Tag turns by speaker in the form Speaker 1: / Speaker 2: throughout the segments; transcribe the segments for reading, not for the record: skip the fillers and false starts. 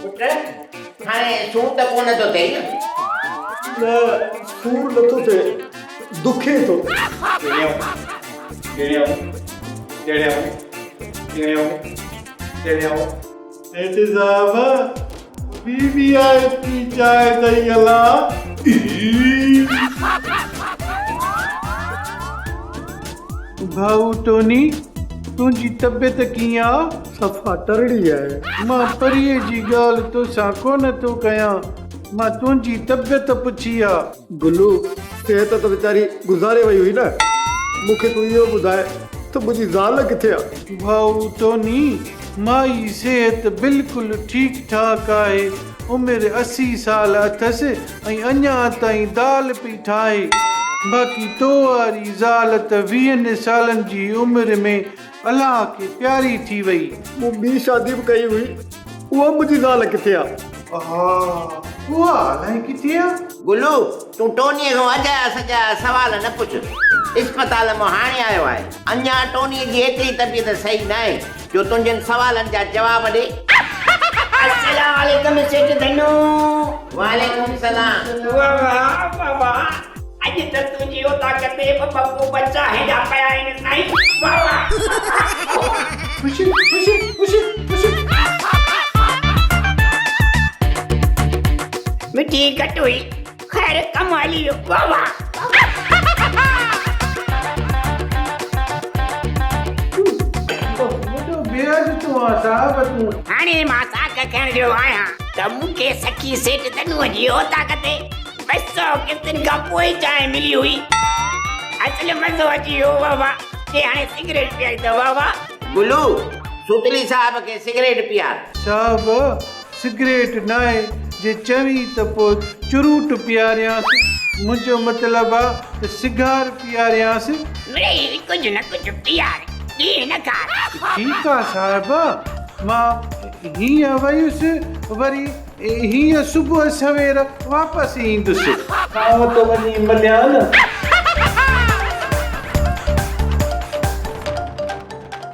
Speaker 1: پٽ، هاڻي سور ته ڪونه ٿو ٿئي نه؟
Speaker 2: نه، سور نه ٿو ٿئي، دکي ٿو.
Speaker 3: ڳڻيائون، ڳڻيائون، ڳڻيائون، ڳڻيائون، ڳڻيائون.
Speaker 2: سيٺ صاحب، وي وي آء پي چانهه اٿئي الا.
Speaker 4: ڀائو ٽوني، تنهنجي طبيعت ڪيئن آ؟
Speaker 2: صفا ٽرڙي آهي.
Speaker 4: مان پريء جي ڳالهه توسان ڪونه ٿو ڪيان، مان تنهنجي طبيعت پڇي آ.
Speaker 2: گلو، صحت ته ويچاري گذاري وئي هئي نه. مون کي تون اهو ٻڌاء ته منهنجي زال ڪٿي آ؟
Speaker 4: ڀائو ٽوني، مائي صحت بلڪل ٺيڪ ٺاڪ آهي. عمر 80 سال اٿس ۽ اڃا تائين دال پئي ٺاهي. باقي تو واري زال ته ويهن سالن جي عمر ۾ الله کي پياري ٿي وئي.
Speaker 2: مون ٻي شادي به ڪئي هئي، اها منهنجي زال ڪٿي آ؟
Speaker 4: ها، اها الائي ڪٿي آ؟
Speaker 1: گلو، تون ٽونيء کان اجايا سجايا سوال نه پڇ. اسپتال مان هاڻي آيو آهي. اڃا ٽونيء جي ايتري طبيعت صحيح ناهي جو تنهنجن سوالن جا جواب ڏي.
Speaker 5: السلام عليڪم سيٺ ڌنو.
Speaker 1: وعليڪم سلام.
Speaker 5: واه واه واه اڄ ته تنهنجي اوطاق تي ٻه ٻه ڪوپ چانهه جا پيا آهن سائين واه واه.
Speaker 4: خوشي خوشي خوشي خوشي.
Speaker 5: مٺي گهٽ هئي خير ڪم هلي ويو واه واه.
Speaker 4: وڏو بي عزتو آ صاحب تون.
Speaker 5: هاڻي مان ساک کڻڻ جو آهيان ته مون کي سخي سيٺ ڌنوء جي اوطاق تي 200 قسطن کان پوء چانهه ملي هئي. اصل مزو اچي ويو واه واه. چي هاڻي سگريٽ پياري ته واه واه.
Speaker 1: گلو، سوتلي صاحب کي سگريٽ پيار.
Speaker 4: صاحب، سگريٽ ناهي، جي چوين ته پوء چروٽ پياريانس. منهنجو مطلب آ ته سگار پياريانس.
Speaker 5: مڙئي ڪجهه نه ڪجهه پيار، ڏينهن نه کار.
Speaker 4: ٺيڪ آ صاحب، مان هينئن ويس، وري هينئن صبح سوير واپس ايندس. آئون ته وڃي مليان.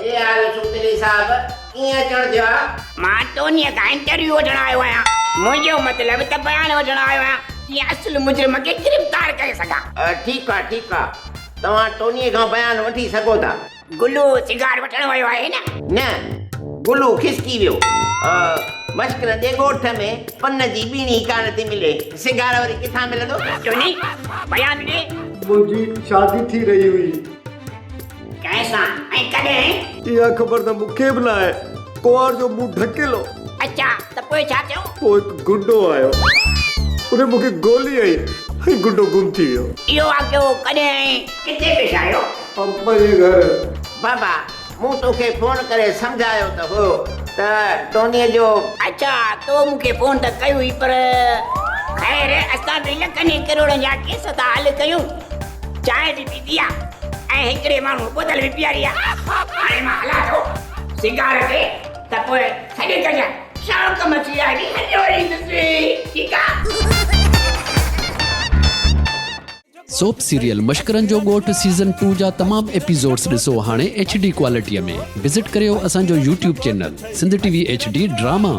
Speaker 1: اي حال سوتلي صاحب، ڪيئن اچڻ ٿيو آ؟
Speaker 5: مان ٽونيء کان انٽرويو وٺڻ آيو آهيان. منهنجو مطلب ته بيان وٺڻ آيو آهيان، جيئن اصل مجرم کي گرفتار ڪري سگهان.
Speaker 1: ٺيڪ آ، ٺيڪ آ. توهان ٽونيء کان بيان وٺي سگهو ٿا.
Speaker 5: گلو سگار وٺڻ ويو آهي نه؟
Speaker 1: نه، گلو کسڪي ويو. مشڪرن جي ڳوٺ ۾ پن جي ٻيڻي ڪانه ٿي ملي، سگار وري ڪٿان ملندو؟
Speaker 5: ٽوني، بيان ڏي.
Speaker 2: منهنجي شادي ٿي رهي هئي.
Speaker 5: ڪنهن سان ۽ ڪڏهن؟
Speaker 2: اها خبر ته مون کي به ناهي. ڪنوار جو منهن ڍڪيل هو.
Speaker 5: اڇا، ته پوء ڇا ٿيو؟
Speaker 2: پوء هڪ گنڊو آيو. ان مون کي گولي هنئي ۽ گنڊو گم ٿي ويو.
Speaker 5: اهو واقعو ڪڏهن ۽ ڪٿي پيش آيو؟
Speaker 2: پمپ جي گهر.
Speaker 1: بابا، مون توکي فون ڪري سمجهايو ته هيو ته ٽونيء جو.
Speaker 5: اڇا، تو مون کي فون ته ڪيو هئي پر. خير، اسان به لکن ۽ ڪروڙن جا ڪيس ٿا حل ڪيون. چانهه به پيتي آ ۽ هڪڙي ماڻهوء بوتل به پياري آ. هاڻي مان هلان ٿو سگار تي ته پوء سڏ ڪجانء. شوق مڇي آهي هليو ايندس. ٺيڪ آ.
Speaker 6: سوپ سيريل مشڪرن جو ڳوٺ سيزن ٽو جا تمام ايپيسوڊس ڏسو هاڻي ايڇ ڊي ڪوالٽي ۾ وزٽ ڪريو اسان جو YouTube channel Sindh T V H D drama.